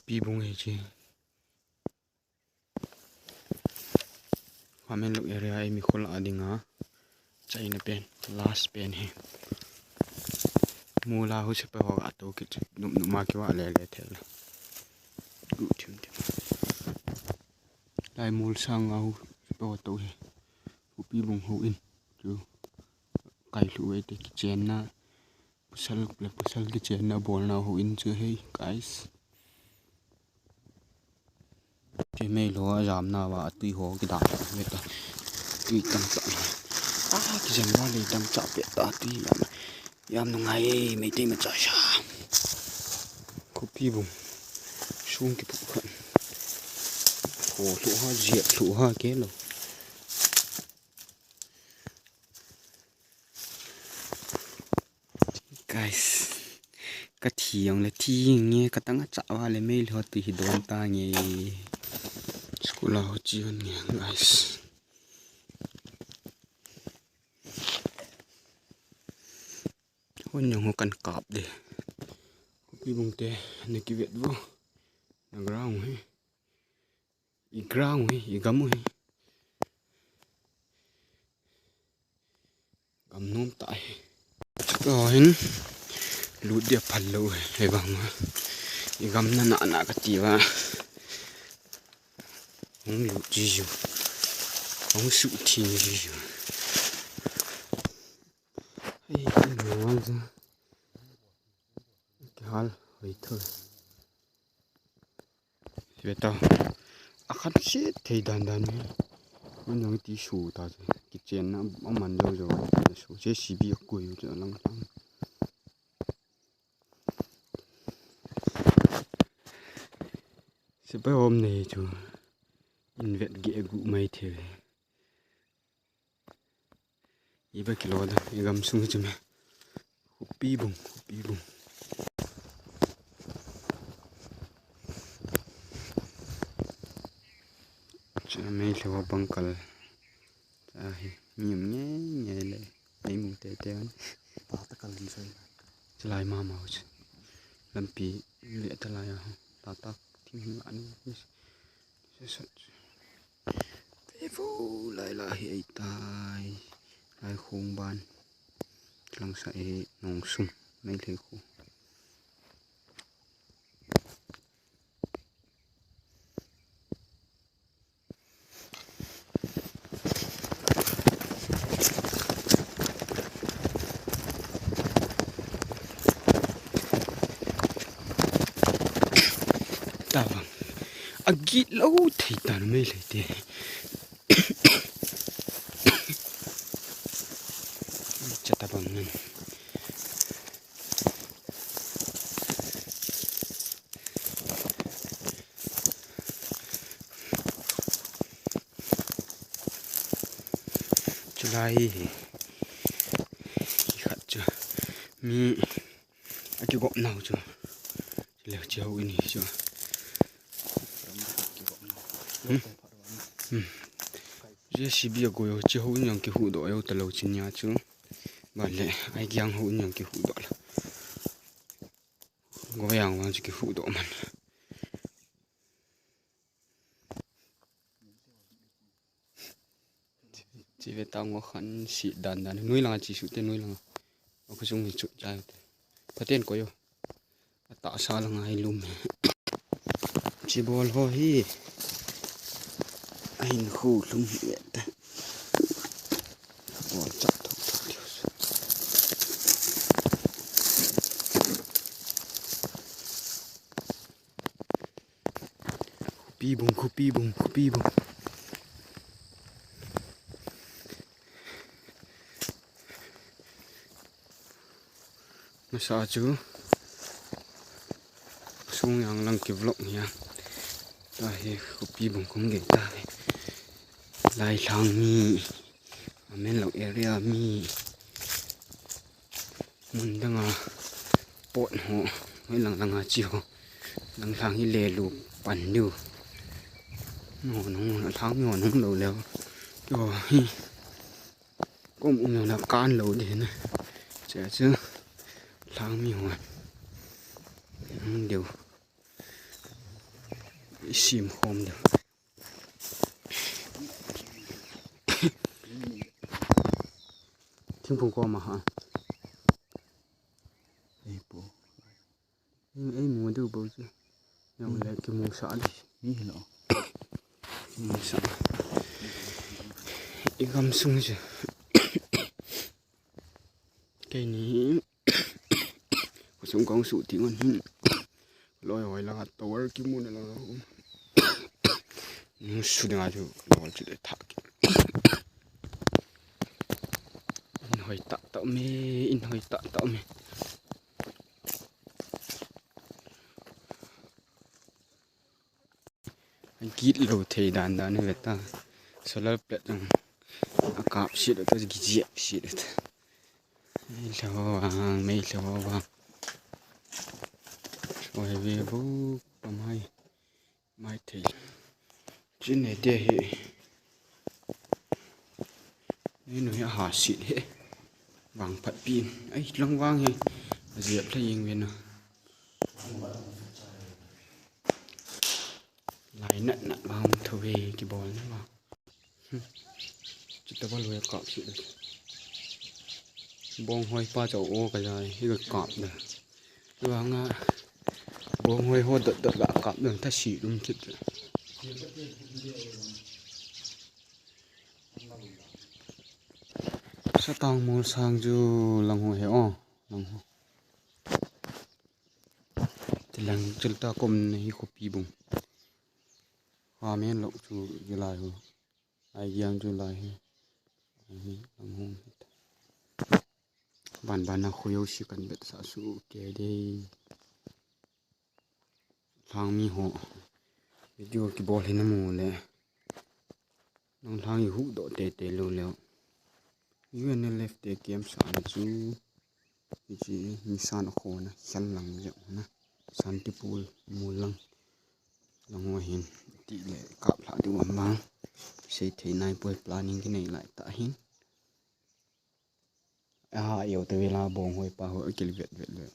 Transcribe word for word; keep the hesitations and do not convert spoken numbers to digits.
Khopi bung hi chi. Khamenlok area hi mi khola dinga China pen, last pen hi. Mula hu sepai ho ga to kit, num num ma kiva le le thel. Gu thim thim. Lai mul sang a hu sepai ho to hi. Khopi bung houin. Chu. Kai lhu ve te kichenna. Pasal le pasal kichenna bolna houin chu hei, guys. Che mei lho a jamna va tui ho kidan ve ta. Tui tam cha. Ah, kijam va le tam cha pe ta tui yam. Yam nungai, Meitei macha sa. Khopi bung. Sung kipu khan. Ho lhu ha, jep lhu ha ke lo. Guys, ka thi jong le thi nge, ka tang a cha va le mei lho tui hi don ta nge. School a ho chi hon nge, guys. Hon jong ho kan kap de. Khopi bung te, na kivet vo. Na ground hi. I ground hi, i gam hi. Gam nom ta hi. Ko hin lut dia phal lou hi, hei bang. I gam na na na ka ti va. Hung lut ji ju. Hung su thi ji ju. Hei, hei, hei. Kihal, hoi thoi. Ve ta. A khat se thei dan dan hi. Mun jong ti su ta chu. Kichenna a man jo jo. Su J C B a koi u chu a lang lang. Sepai hom nei chu. In vet ge gu mai thei. Iba kilo da, i gam sung chu me. Khopi bung, khopi bung. Cha mei lho bang kal. Cha hi, mi um nge nge le. Mei mu te te an. Pa ta kal ni sai. Chalai ma ma chu. Lampi le ta lai a. Ta ta thim la ni. Sat. Ve vo lai la hi ei tai. Lai khong ban. Lang sa e nong sum. Mai le khu. Tabang. Agi lo thei tan mai le te. Cha tabang nan. Chulai hi. Hi khat chu. Mi a kigop nau chu. Chule chi houin hi chu. Hmm. Hmm. J C B a goi ho chi houin jong kihuhdoh jou talou chi nia chu. Ban le, ai giang houin jong kihuhdoh la. Goi jang vang chu kihuhdoh man. Chi ve ta ngo khan si dan dan. Nui langa chi su te nui langa. A khosung hi chu chai te. Phaten koi o. A tahsa langa hi lum. Chi bol ho hi. A hin khu lum hi ve te. Bol chak thok thok diu. Khopi bung, khopi bung, khopi bung. Masa chu sung jang lang ki vlog nia. Tahi khopi bung khum gei tahi. Lailhang mi. Menlo area mi. Mun danga pot ho, hoi lang langa chi ho. Lang lang hi le lu pan diu. No, no, lang mi ho nung lo leo. Yo, hi. Kom um na kan lo de na. Cha cha. Lang mi ho. Nung diu. Sim khom deu. Thingphung koma ha. Ei po. Ei, ei mu deu bou chu. Jong le kimu sa di. Ni lo. Kimu sa. I gam sung chu. Keini. Khosung kong su ti ngon hin. Loi hoi langa tower kimu na langa. Nu su dinga chu loi chu de thak. In hoi ta ta me, in hoi ta ta me. Git lo thei dan dan hi veta. Solar plate ang akap sit ta, gijep sit ta. Mei lho vang, mei lho vang. Oi ve bu pamai. Mai thei. Chin ne te hi. Ni nu hi ha sit he. Vang phat pin. Ai, lang vang he. Jep le ying ve na. Lai nat nat vang thu ve kibol na vang. Chuta ba loi kap sit. Bong hoi pa chau o ka jai hi ka kap da. Vanga bong hoi ho dot dot la kap dang ta si lum kit. Satang mol sang chu lang ho he o, lang ho. Tilang chul ta kom na hi khopi bung. Kha men lok chu gilai ho. Ai giang chu lai hi. Ai hi lang ho. Ban ban na khoyo si kan bet sa su ke de. Lhang mi ho. Video kibol hi na mu le. Nang lhang i hu do te te lo le. U N L F te kem sa na chu. Hichi nisan a khona, hian lang jep na. Santipur mol lang. Lang ho hin. Ti le kap lha diu am vang. Sei thei nai poi, planning kinei lai ta hin. Aha, yo te vela bong hoi pa ho kil vet vet vet.